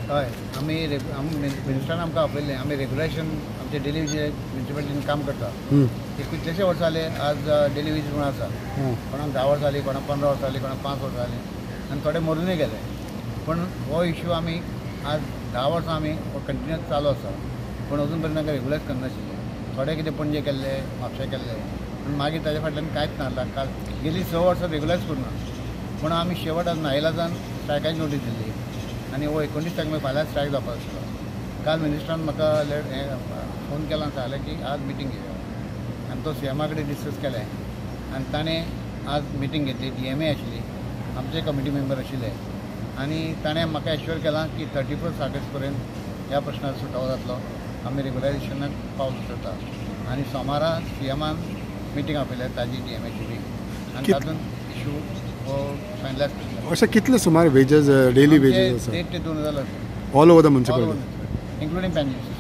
हय, आमी मिनिस्टरान आमकां आपयल्लें. आमी रेग्युलेशन आमचे डेली वेजीस म्युनिसिपालिटीन काम करता ते कितलेशे वर्सां जाले आज डेली वेजीस म्हणून आसा. कोणाक 10 वर्सां जालीं, कोणाक 15 वर्सां जालीं, कोणाक 5 वर्सां जालीं आनी थोडे मरुनूय गेले. पूण हो इशू आमी आज 10 वर्सां आमी हो कंटिन्युअस चालू आसा, पूण अजून पर्यंत तांकां रेगुलायज करनाशिल्ले. थोडे कितें पणजे केल्ले, म्हापशे केल्ले, पूण मागीर ताजे फाटल्यान कांयच ना. काल गेली 6 वर्सां रेगुलायज करूना. पूण आमी शेवट आज नायलाजान स्ट्रायकाची नोटीस दिल्ली आनी हो 19 तारखे फाल्यां स्ट्रायक जावपाचो आशिल्लो. काल मिनिस्टरान म्हाका फोन केला आनी सांगलें की आज मिटींग घेवया आनी तो सीएमा कडेन डिस्कस केलें आनी ताणें आज मिटींग घेतली. DMA आशिल्ली, आमचे कमिटी मेंबर आशिल्ले आनी ताणें म्हाका एश्योर केलां की 31 ऑगस्ट पर्यंत ह्या प्रश्नाचो सुटावो जातलो. आमी रेगुलायजेशनाक पावल उचलता आनी सोमारा सीएमान मिटींग आपयल्या ताजी DMAची बी आनी तातूंत इशू हो फायनलायज करतले. अशें कितले सुमार वेजेस डेली वेजेस आसा? 1.5 ते 2 हजार आसा. All over the municipality including Panaji.